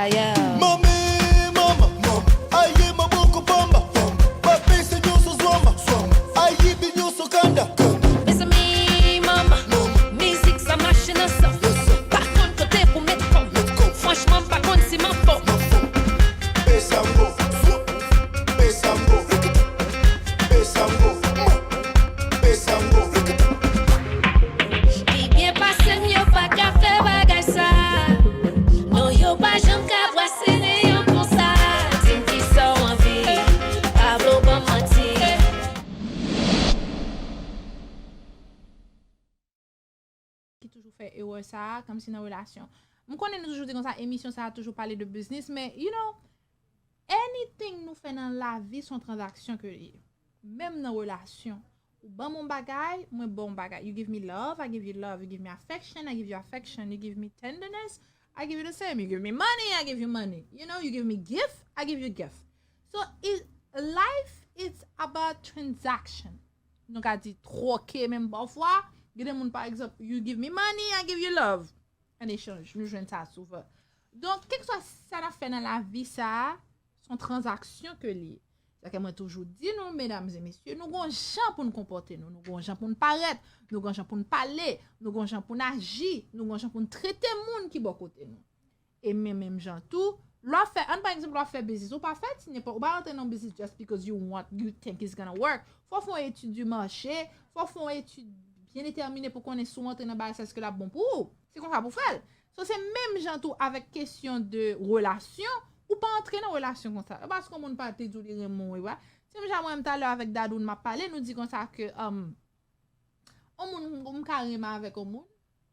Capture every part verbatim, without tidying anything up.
Mami, mama, mama, aye maboko bamba, bamba, babe, señor, sos wamba, swamba, ayi binyo sokanda, kanda. Mezanmi, mama, mama, mizik sa mache nan san. Pa konn kote pou met kò m. Franchman, m pa konn si m anfòm. Pesango, swap, pesango, pesango, pesango. Li byen pase m, yo pa ka fè bagay sa. Non, yo pa janm ka brase Neon konsa. Di m kisa w anvi, Pablo ban m manti. Ki toujou fè erè sa a, kòmsi nan relasyon. M konnen nou toujou di konsa, emisyon sa a toujou pale de biznis, men, you know, anything nou fè nan lavi, se yon tranzaksyon ke li ye. Menm nan relasyon. Ou ban m yon bagay, mwen ban w yon bagay. You give me love, I give you love. You give me affection, I give you affection. You give me tenderness, I give you the same. You give me money, I give you money. You know, you give me gift, I give you gift. So, it, life is about transaction. Nou ka di twoke menm pafwa. Gen de moun, pa egzanp, you give me money, I give you love. An echanj, nou jwenn sa souvan. Donk, kèlkeswa sa n ap fè nan lavi sa a, se yon tranzaksyon ke li ye. Sa ke mwen toujou di nou, medam e mesye, nou gon jan pou n konpòte nou, nou gon jan pou n parèt, nou gon jan pou n pale, nou gon jan pou n aji, nou gon jan pou n trete moun ki bò kote nou. E men menm jan tou, lè w ap fè, ann pa egzanp, lè w ap fè biznis, ou pa fè ti nenpòt, ou pa rantre nan biznis just because you want, you think it's gonna work. Fò w fè yon etid di mache, fò w fè yon etid byen detèmine pou konnen si w rantre nan bagay sa, èske l ap bon pou ou. Se konsa pou w fè l. So, se menm jan tou avèk kesyon de relasyon, ou pa antre nan relasyon konsa. E paske yon moun pa te di w li renmen w, e pa. Se menm jan mwen, m talè avèk Dadoun m ap pale, nou di konsa ke, um, yon moun, m ka renmen avèk yon moun,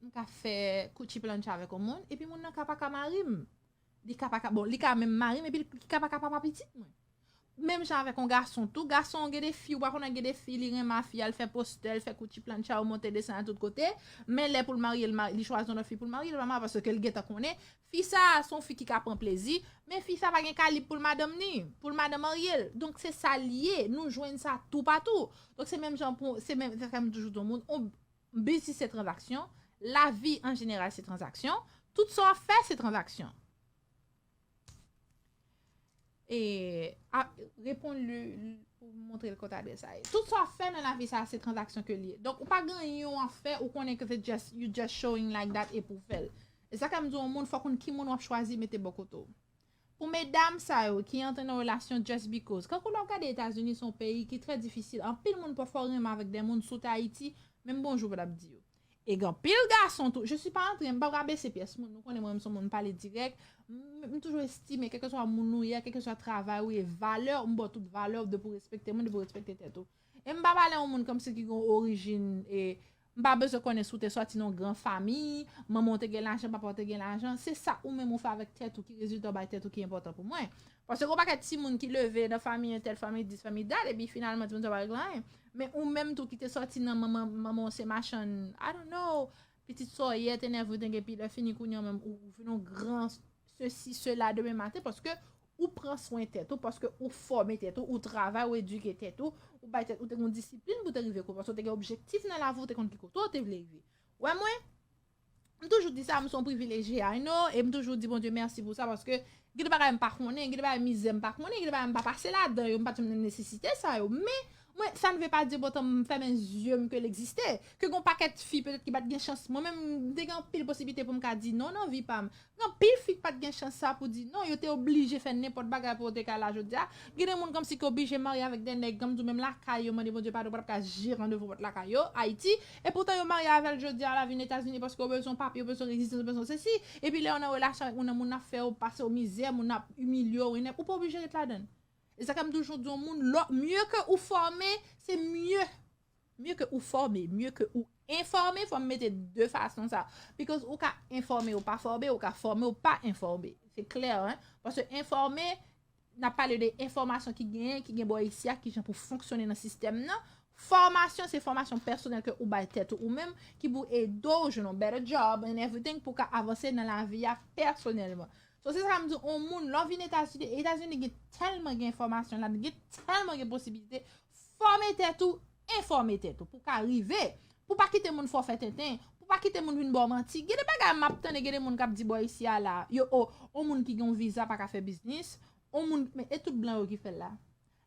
m ka fè kuchi plancha avèk yon moun, epi moun nan ka pa ka mari m. Li ka pa ka, bon, li ka menm mari m, epi li ka pa ka papa pitit mwen. Menm jan avèk yon gason tou, gason gen de fi, ou pa konnen gen de fi, li renmen fi a, l fè postè, l fè kuchi plancha, yo monte desann al tout kote, men lè pou l marye, l ma-, li chwazi yon lòt fi pou l marye, li pa marye paske l gentan konnen fi sa a se yon fi ki ka pran plezi, men fi sa a pa gen kalib pou l madanm ni, pou l madanm marye l. Donk se sa l ye, nou jwenn sa toupatou. Donk se menm jan pou, se menm, se sa m toujou di yon moun, on, biznis se tranzaksyon, lavi an jeneral se tranzaksyon, tout sa w ap fè se tranzaksyon. E a, reponn li, li pou montre l kot adrès sa ye. Tout sa w ap fè nan lavi sa a se tranzaksyon ke li ye. Donk ou pa gen yon afè ou konnen ke se just, you just showing like that e pou w fè l. E sa ka m di yon moun, fò w konn ki moun w ap chwazi mete bò kote w. Pou medam sa yo ki antre nan relasyon just because, kankou lè w gade Etazini se yon peyi ki trè difisil, anpil moun pafwa renmen avèk de moun sot Ayiti, menm bonjou pa t ap di yo. E gen anpil gason tou, je suis pas en train, m pa ka bese pyès moun, nou konnen mwen menm se yon moun pale dirèk, m, m toujou estime, kèlkeswa moun ou ye, kèlkeswa travay ou ye, valè, m ba w tout valè w depi w respekte mwen, depi w respekte tèt ou. E m pa pale yon moun kòmsi ki gen yon orijin, e m pa bezwen konnen si w te sòti nan yon gran fanmi, manman w te gen lajan, papa w te gen lajan. Se sa ou menm ou fè avèk tèt ou ki rezilta w bay tèt ou ki enpòtan pou mwen. Paske gen yon pakèt timoun ki leve nan fanmi entèl, fanmi dis, fanmi dat, epi finalman timoun sa pa regle anyen. Men ou menm tou ki te sòti nan manman, manman w se machann, I don't know, pitit sòyèt and everything, epi lè fini kounye a menm ou, ou vin yon gran sesi, sela demen maten, paske ou pran swen tèt ou, paske ou fòme tèt ou, ou travay, ou edike tèt ou, ou bay tèt ou te gen yon disiplin pou te rive kote, paske ou te gen objektif nan lavi, ou te konn ki kote ou te vle rive. Wè mwen, m toujou di sa, m se yon privilejye, I know, e m toujou di Bondye mèsi pou sa, paske gen de bagay m pa konnen, gen de bagay mizè m pa konnen, gen de bagay m pa pase ladan yo, m pa t janm nan nesesite sa yo, men mwen, sa ne veut pas dire pour autant m fèmen zye m ke l egziste, ke gen yon pakèt fi petèt ki pa t gen chans, mwen menm, m te gen anpil posiblite pou m ka di non nan vi pa m, gen anpil fi ki pa t gen chans sa pou di non, yo te oblije fè nenpòt bagay pou yo te ka la jodi a. Gen de moun kòmsi ki oblije marye avèk de nèg, kòm di w menm lakay yo, mande Bondye padon, pa t ap ka jeran devan pòt lakay yo, Ayiti. E poutan yo marye avè l jodi a, l ap vin Etazini paske yo bezwen papye, yo bezwen rezidans, yo bezwen sesi. Epi lè yo nan relasyon avèk moun nan, moun nan ap fè yo pase yo mizè, moun nan ap imilye yo, ou pa oblije ret ladan l. E sa k ap toujou di yon moun, lò, mye ke ou fòme, se mye. Mye ke ou fòme, mye ke ou enfòme, fò m mete de fason sa. Because ou ka enfòme ou pa fòme, ou ka fòme ou pa enfòme. Se klè, hein? Paske enfòme, n ap pale de enfòmasyon ki genyen, ki gen bò isi a, ki jan pou fonksyone nan sistèm nan. Fòmasyon, se fòmasyon pèsonèl ke ou bay tèt ou, ou menm, ki pou ede w jwenn yon better job and everything pou w ka avanse nan lavi a pèsonèlman. So, se sa m di, yon moun, lè w vin Etazini, Etazini gen tèlman gen enfòmasyon la, gen tèlman gen posibilite, fòme tèt ou, enfòme tèt ou, pou w ka rive, pou w pa kite moun fè w fè tenten, pou w Pa kite moun vin ba w manti. Gen de bagay m ap tande, gen de moun k ap di bò isi a la, yo, o, on moun ki gen yon viza pa ka fè biznis, on moun, men e tout blan yo ki fè l la.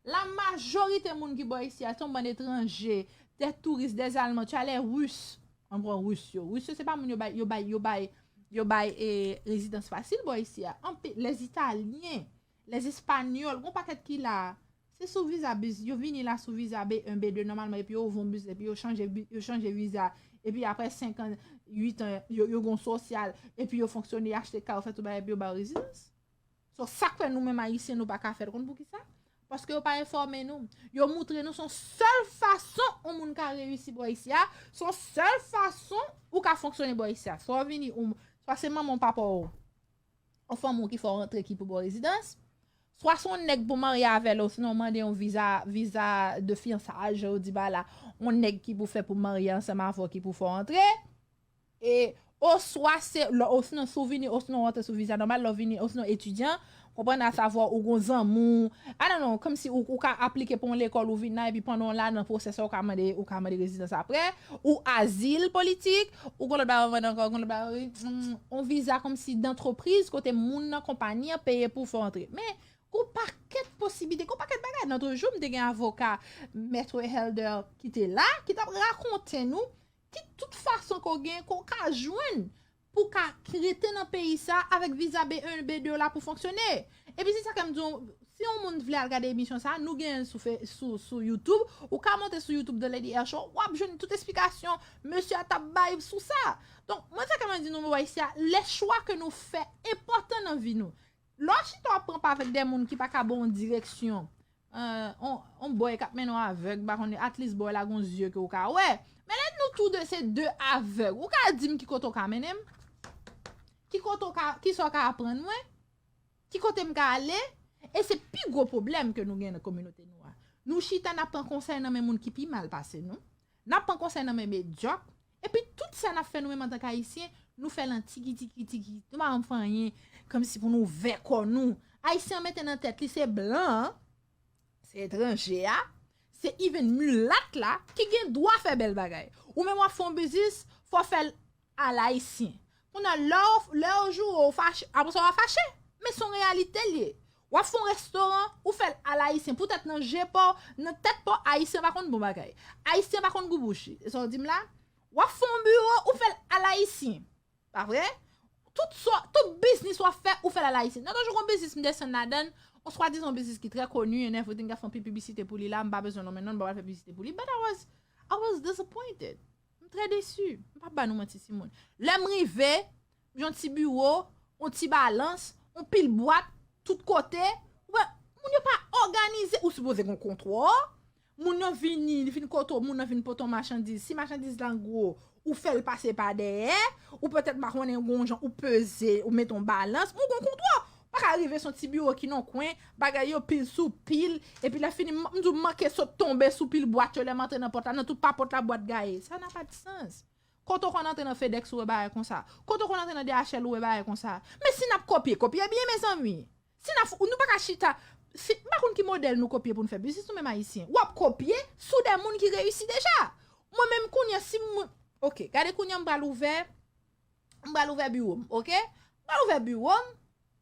La majorite moun ki bò isi a, se yon bann etranje, des touristes, des Allemands, tu as les Russes. Ann pran Ris yo. Ris yo, se pa moun yo bay, yo bay, yo bay, yo bay e, rezidans fasil bò isi a. Anpil, les Italiens, les Espagnols, gon pakèt ki la. Se sou viza biz, yo vini la sou viza B un, B deux nòmalman, epi yo ouvri yon biznis, epi yo chanje, bi- yo chanje viza. Epi apre senk an, uit an, yo, yo gon sosyal, epi yo fonksyone, achte kay, yo fè tout bagay, epi yo ba yo rezidans. So, sa k fè nou menm Ayisyen, nou pa ka fè l. Konn poukisa? Paske yo pa enfòme nou. Yo moutre nou se yon sèl fason yon moun ka reyisi bò isi a, se yon sèl fason ou ka fonksyone bò isi a. Swa w vini, ou, swa se manman w, papa w, yon fanmi w ki fè w rantre ki pou ba w rezidans, swa se yon nèg pou marye avè l, osinon mande yon viza, viza de fiyansaj, jan yo di ba la, yon nèg ki pou fè pou marye ansanm avè w ki pou fè w antre. E oswa se, lè, osinon si w vini, osinon w antre sou viza nòmal, lè w vini, osinon etidyan, konprann, asavwa ou gon zanmi w, I don't know, kòmsi ou, ou ka aplike pou yon lekòl ou vin la, epi pandan w la nan pwosès la, ou ka mande, ou ka mande rezidans apre, ou azil politik, ou gon lòt bagay w mande ankò, gon lòt bagay, mm, yon viza kòmsi dantrepriz, kote moun nan, konpayi an peye pou fè w antre. Men, gon pakèt posiblite, gon pakèt bagay. Nan tou jou, m te gen avoka, Mèt Helder, ki te la, ki t ap rakonte nou ki tout fason ke w gen, ke w ka jwenn pou w ka rete nan peyi sa avèk viza B un, B deux la pou fonksyone. Epi se sa ke m di w, si yon moun vle al gade emisyon sa, nou gen l sou, fe- sou, sou YouTube. Ou ka monte sou YouTube The Lady Air Show, w ap jwenn tout esplikasyon mesye a t ap bay sou sa. Donk, mwen sa ke mwen di nou, mwen isi a, lè chwa ke nou fè enpòtan nan vi nou. Lè w chita w ap pran pa avèk de moun ki pa ka ba w yon direksyon, eh, on, on bòy k ap mennen w avèg, m pa konnen, at least bòy la gon zye ke w ka wè. Men lè nou tou de se de avèg, ou ka di m ki kote w ka mennen m? Ki kote w ka, kisa w ka aprann mwen? Ki kote m ka ale? E se pi gwo pwoblèm ke nou gen nan kominote nou a. Nou chita n ap pran konsèy nan men moun ki pi mal pase nou. N ap pran konsèy nan men medyòk. Epi tout sa n ap fè nou menm antank Ayisyen, nou fè l an tiki tiki tiki. Nou pa janm fè anyen kòmsi pou nou ouvè kò nou. Ayisyen an mete nan tèt li se blan an, se etranje a, se even milat la ki gen dwa fè bèl bagay. Ou menm w ap fè yon biznis, fò w fè l alayisyen. Kounye a, lè w, lè yo joure w fache, apre sa w a fache. Men se yon reyalite l ye. W ap fè yon restoran, ou fè l alayisyen. Poutèt nan je pa w, nan tèt pa w, Ayisyen pa konn bon bagay. Ayisyen pa konn gou bouch li. E sa w di m la? W ap fè yon biwo, ou fè l alayisyen. Pa vre? Tout sa, tout biznis w ap fè, ou fè l alayisyen. Nan tou jou gon biznis m desann ladan l, yon swadizan biznis ki trè koni and everything, k ap fè anpil piblisite pou li la, m pa bezwen nonmen non l, m pa pral fè piblisite pou li. But I was, I was disappointed. M trè desi. M p ap ba nou manti, timoun. Lè m rive, yon ti biwo, yon ti balans, yon pil bwat, tout kote. Ou wè, moun yo pa òganize. Ou sipoze gen kontwòl. Moun yo vini, li vin kote w, moun nan vin pote yon machandiz. Si machandiz lan gwo, ou fè l pase pa dèyè. Ou petèt pa konnen gon jan, ou peze, ou mete yon balans, ou gon kontwòl. Pa ka rive se yon ti biwo ki nan kwen, bagay yo pil sou pil, epi lè fini, m di w manke sot tonbe sou pil bwat yo, lè m antre nan pòt la, nan tout pa pòt la bwat gaye. Ça n'a pas de sens. Kote w konn antre nan FedEx ou wè bagay konsa? Kote w konn antre nan D H L ou wè bagay konsa? Men si n ap kopye, kopye byen, mezanmi. Si n ap, nou pa ka chita, si, m pa konn ki modèl nou kopye pou n fè biznis, nou menm Ayisyen. W ap kopye sou de moun ki reyisi deja. Mwen menm kounye a, si m, oke, gade kounye a m pral ouvè, m pral ouvè biwo m, oke? M pral ouvè biwo m,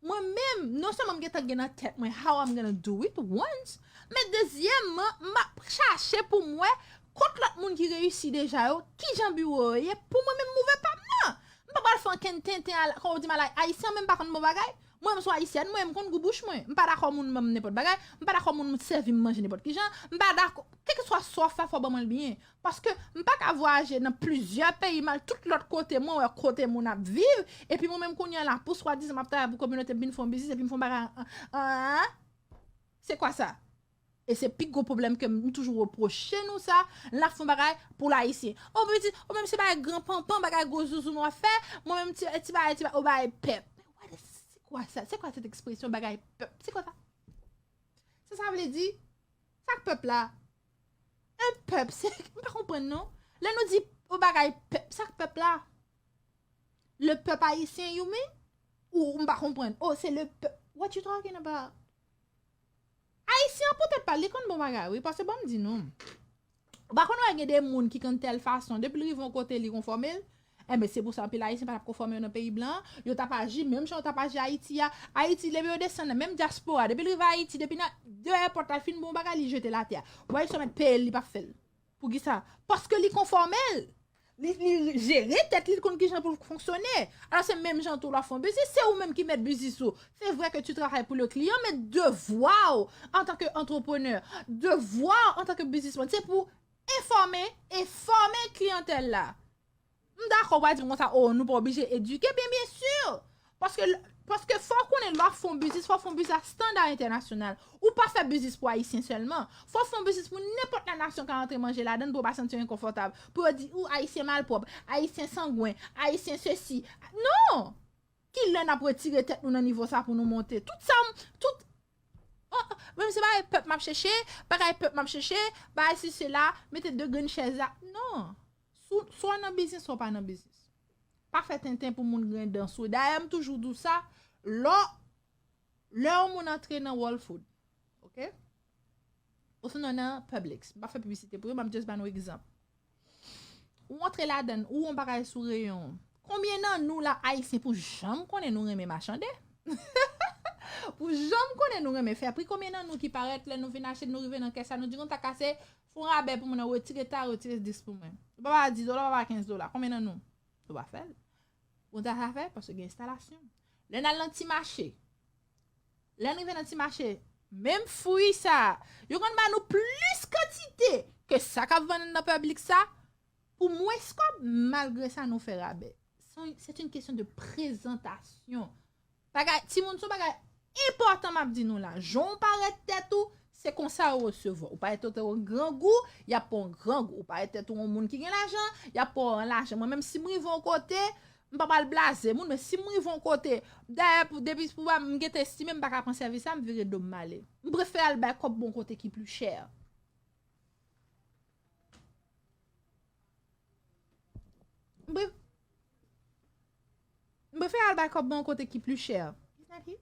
mwen menm, non sèlman m gentan gen nan tèt mwen how I'm gonna do it once, men dezyèmman, m ap chache pou m wè kot lòt moun ki reyisi deja yo, kijan biwo yo ye, pou mwen menm m ouvè pa m nan. M pa pral fè ankenn tenten, kòm w di m, Ayisyen menm pa konn bon bagay. Mwen menm se yon Ayisyèn, mwen menm m konn gou bouch mwen. M pa dakò moun ban m nenpòt bagay, m pa dakò moun sèvi m manje nenpòt kijan, m pa dakò, kèlkeswa sa w fè, fò w ban mwen l byen. Paske m pa ka vwayaje nan plizyè peyi, m al tout lòt kote, mwen wè kote moun ap viv, epi mwen menm kounye a la, pou swadizan m ap travay pou kominote m, vin fè yon biznis, epi m fè yon bagay, an, an, an, se kwa sa? E se pi gwo pwoblèm ke m toujou repwoche nou sa, n ap fè yon bagay pou l Ayisyen. O pitit, ou menm se bagay gran panpan, bagay gwo zouzoun w ap fè, mwen menm ti, ti bagay, ti bagay, ou bagay pèp. Men what is, se kwa sa? Se kwa sèt ekspresyon bagay pèp? Se kwa sa? Sa sa vle di? Sa k pèp la? Un peuple, se, m pa konprann non. Lè nou di yon bagay pèp, sa k pèp la? Le peuple haïtien, you mean? Ou m pa konprann. Oh, c'est le peuple. What you talking about? Ayisyen an poutèt pa l, li konn bon bagay, wi, paske ban m di nou. Ou pa konn wè gen de moun ki konn tèl fason, depi l rive yon kote, li konfòme l. Enben, se pou sa anpil Ayisyen pa t ap ko fòme yo nan peyi blan an. Yo t ap aji menm jan yo t ap aji Ayiti a. Ayiti, depi yo desann nan menm dyaspora, depi l rive Ayiti, depi nan deyò pòt la, l fin bon bagay, li jete l atè a. Ou wè, Ayisyen mèt peye l, li p ap fè l. Poukisa? Paske li konfòme l. Li, li jere tèt li, li konn kijan pou l fonksyone. Alò, se menm jan tou, lè w ap fè yon biznis, se ou menm ki mèt biznis ou. C'est vrai que tu travailles pour le client, men devwa w antanke antreprenè, devwa w antanke biznismann, se pou enfòme e fòme kliyantèl la. M dakò, w pa di m konsa, oh, nou pa oblije edike, byen, byen si. Paske, paske fò w konnen lè w ap fè yon biznis, fò w fè yon biznis a standa entènasyonal. Ou pa fè biznis pou Ayisyen sèlman. Fò w fè yon biznis pou nenpòt la nasyon ka antre manje ladan l pou yo pa santi yo enkonfòtab. Pou yo di, ou, Ayisyen malpwòp, Ayisyen sangwen, Ayisyen sesi. Non! Kilè n ap retire tèt nou nan nivo sa pou nou monte? Tout sa, m- tout, oh, oh, menm se bagay pèp m ap chèche, bagay pèp m ap chèche, bagay si sela, mete de grenn chèz la. Non. Sou, swa w nan biznis, swa w pa nan biznis. Pa fè tenten pou moun gen dan sou. Dayè, m toujou di w sa, lè, lè yon moun antre nan Whole Food, ok? Osnon nan Publix. M pa fè piblisite pou yo, m ap just ba nou egzanp. Ou antre ladan l, ou yon bagay sou reyon. Konbyen nan nou la, Ayisyen, pou janm konnen nou renmen machande? Pou janm konnen nou renmen fè pri? Konbyen nan nou ki parèt lè nou vin achte, nou rive nan kès la, nou di konsa, kase, fè yon rabè pou moun nan, retire ta, retire dis pou mwen. Ou pa ba dis dola, ou pa ba kenz dola. Konbyen nan nou? Ou pa fè l. Ou ta sa fè, paske gen enstalasyon. Lè n al nan ti mache, lè n rive nan ti mache, menm fwi sa, yo konn ba nou plis kantite ke sa k ap vann nan Publix sa, pou mwens kòb, malgre sa, nou fè rabè. Se yon- c'est une question de présentation. Bagay, timoun, se yon bagay enpòtan m ap di nou la. Jan w parèt tèt ou, se konsa yo resevwa w. Ou parèt tèt ou grangou, y ap pran w grangou. Ou parèt tèt ou yon moun ki gen lajan, y ap pran w an lajan. Mwen menm, si m rive yon kote, m pa pral blaze moun, men si m rive yon kote, dayè, pou, depi pou m gen te estime m pa ka pran sèvis la, m vire do m m ale. M prefere al bay kòb bon kote ki pli chè. M pre- m prefere al bay kòb bon kote ki pli chè. Kisa ki?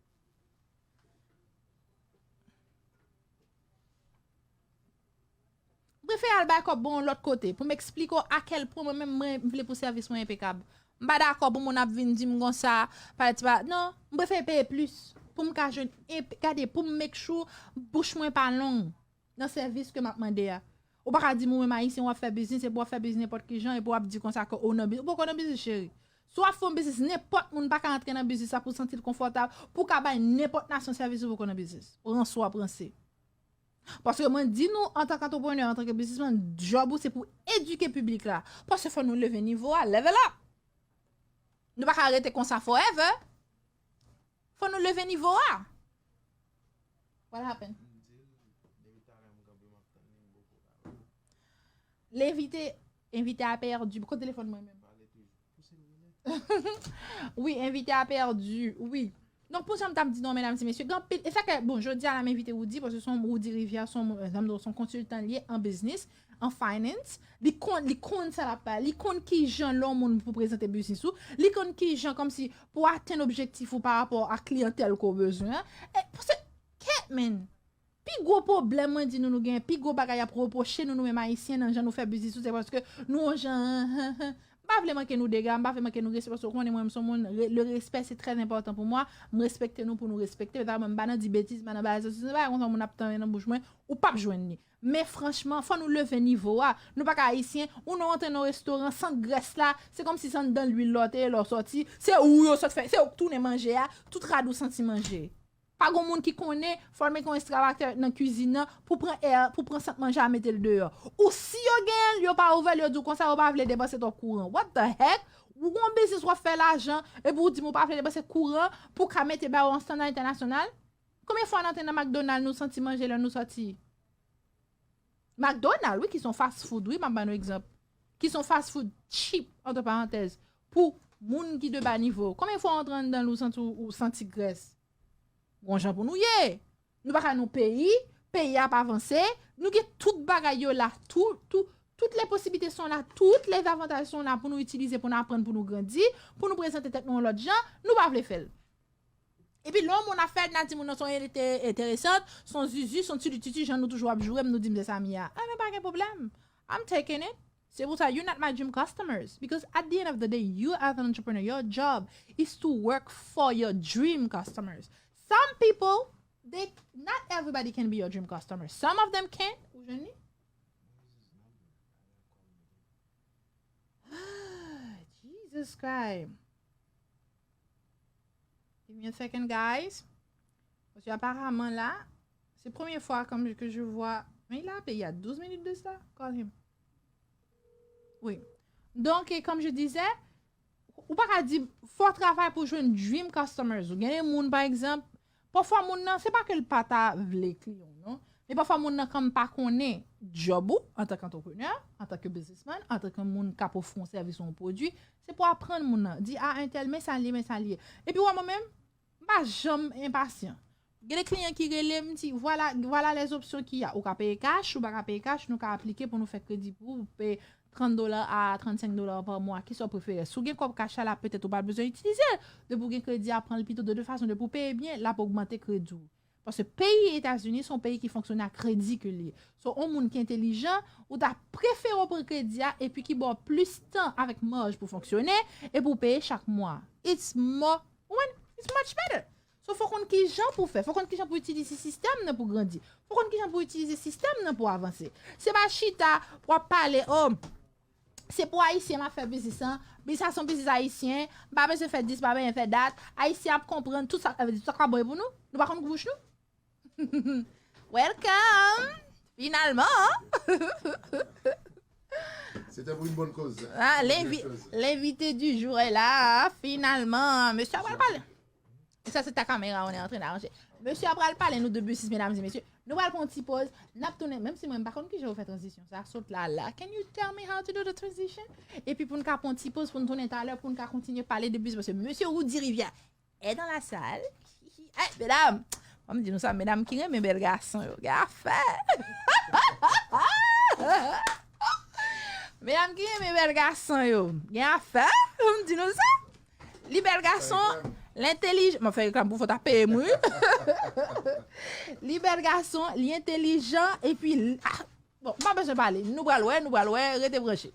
M prefere al bay kòb bon lòt kote pou m eksplike w a kèl pwen mwen menm mwen vle pou sèvis mwen enpekab. M pa dakò pou moun ap vin di m konsa, pa ti pa, non, m prefere peye plis pou m ka jwenn enpe- gade, pou m make sure bouch mwen pa long nan sèvis ke m ap mande a. Ou pa ka di m ou menm Ayisyen w ap fè biznis, epi w ap fè biznis nenpòt ki jan, epi w ap di konsa ke ou nan biznis. Ou poko nan biznis, cheri. Si w ap fè yon biznis, nenpòt moun pa ka antre nan biznis la pou santi l konfòtab, pou w ka bay nenpòt nasyon sèvis ou poko nan biznis. Ranse w ap ranse. Paske mwen di nou, antanke antreprenè, antanke biznismann, djòb ou se pou edike piblik la. Paske fò nou leve nivo a, level up. Nou pa ka rete konsa forever. Fò nou leve nivo a. What happened? Levite, envite a pèdi. Kote telefòn mwen menm? Wi, envite a pèdi. Wi. Donk, pou sa m t ap di nou, medam e mesye, gen anpil, e sa ke, bon, jodi a la m envite Woody, paske se yon Woody Rivière, se yon, se yon konsiltan li ye an biznis, an finance. Li konn, li konn sa l ap pale, li konn ki jan lè yon moun pou prezante biznis ou, li konn ki jan kòmsi pou atenn objektif ou pa rapò a kliyantèl ke w bezwen an. E, paske, kèt, man, pi gwo pwoblèm mwen di nou, nou gen, pi gwo bagay y ap repwoche nou, nou menm Ayisyen, nan jan nou fè biznis nou, se paske nou yon jan, m pa vle manke nou dega, m pa vle manke nou respè, paske w konnen mwen, m se yon moun, re- le respect c'est très important pour moi, m respekte nou pou nou respekte, men mwen m pa nan di betiz, m pa nan bagay sa, si se bagay konsa moun ap tanmen nan bouch mwen, ou p ap jwenn li. Men franchman, fò nou leve nivo a. Nou pa ka Ayisyen, ou nan antre nan restoran, sant grès la, se kòmsi se anndan lwil la w te ye lè w sòti, se ou yo sot fè, se ou k tounen manje a, tout rad ou santi manje. Pa gon moun ki konnen, fò l mete yon ekstraktè nan kwizin nan pou pran è, pou pran sant manje a mete l deyò. Ou si yo genyen l, yo pa ouvè l, yo di w konsa yo pa vle depanse twòp kouran. What the heck? Ou gon biznis w ap fè lajan, epi w di m ou pa vle depanse kouran pou ka mete ba yo an standa entènasyonal? Konbyen fwa n antre nan McDonald nou santi manje lè nou sòti? McDonald, wi, ki se yon fast food, wi, m ap ba nou egzanp. Ki se yon fast food cheap, antre parantèz, pou moun ki de ba nivo. Konbyen fwa w antre anndan l ou santi, ou santi grès? Gon jan pou nou ye. Nou pa ka nou peyi, peyi a pa vanse, nou gen tout bagay yo la, tout, tout, toutes les possibilités sont là, tous les avantages sont là pou nou itilize, pou nou aprann, pou nou grandi, pou nou prezante tèt nou yon lòt jan, nou pa vle fè l. Epi lè yon moun ap fè l, n a di moun nan se yon enteresant, se yon zizi, se yon tilititi, jan nou toujou ap joure m, nou di m se sa m ye a. Enben pa gen pwoblèm. I'm taking it. Se pou sa, you're not my dream customers. Because at the end of the day, you as an entrepreneur, your job is to work for your dream customers. Some people, they, not everybody can be your dream customer. Some of them can. Ou jwenn li? Jesus Christ. Give me a second, guys. Paske aparaman la, se premye fwa ke je vois. Men il a appelé il y a douze minutes de ça. Call him. Wi. Donk, e kòm je dizè, ou pa ka di fò travay pou jwenn dream customers. Ou gen de moun, pa egzanp, pafwa moun nan, se pa ke l pa ta vle kliyan w, non. Men pafwa moun nan kanmenm pa konnen job ou antanke antreprenè, antanke biznismann, antanke moun k ap ofri yon sèvis ou yon pwodui. Se pou aprann moun nan. Di a entèl, men sa l ye, men sa l ye. Epi wè mwen menm, m pa janm enpasyan. Gen de kliyan ki rele m, di, voilà, voilà les options qu'il y a. Ou ka peye cash, ou pa ka peye cash, nou ka aplike pou nou fè kredi pou ou, peye trant dola a trannsenk dola pa mwa, kisa w prefere. Si w gen kòb cash la, petèt ou pa bezwen itilize l. Depi w gen kredi a, pran l pito. De tout fason, depi w peye byen, l ap ogmante kredi w. Paske peyi Etazini se yon peyi ki fonksyone ak kredi ke l ye. So, yon moun ki entelijan, ou ta prefere w pran kredi a epi ki ba w plis tan avèk maj pou fonksyone e pou w peye chak mwa. It's more, ou konprann? It's much better. So, fò konn kijan pou fè, fò konn kijan pou itilize sistèm nan pou grandi, fò konn kijan pou itilize sistèm nan pou avanse. Se pa chita, w ap pale, oh, se pou Ayisyen m ap fè biznis lan. Biznis sa se yon biznis Ayisyen. M pa bezwen fè dis, m pa bezwen fè dat. Ayisyen ap konprann tout sa, sa vle di tout sa k ap bon pou nou. Nou pa konn kou bouch nou? Welcome! Finalman! C'était pour une bonne cause. Ah, l'invité du jour est là, finalman. Monsieur a pral pale. E sa se ta kamera, on est en train d'arranger. Monsieur a pral pale nou de biznis, mesdames et messieurs. Nou pral pran yon ti poz, n ap tounen, menm si mwen m pa konn kijan yo fè tranzisyon sa, sot la la. Can you tell me how to do the transition? Epi pou n ka pran yon ti poz, pou n tounen talè, pou n ka kontinye pale de biznis, paske Monsieur Rudy Rivière est dans la salle. Hey, medam, ban m di nou sa, medam ki renmen bèl gason yo, gen afè. Medam ki renmen bèl gason yo, gen afè, ban m di nou sa. Li bèl gason, li entelijan. M ap fè reklam pou fò ta peye m, wi. Li bèl gason, li entelijan, epi, ah, bon, m pa bezwen pale. Nou pral wè, nou pral wè, rete branche.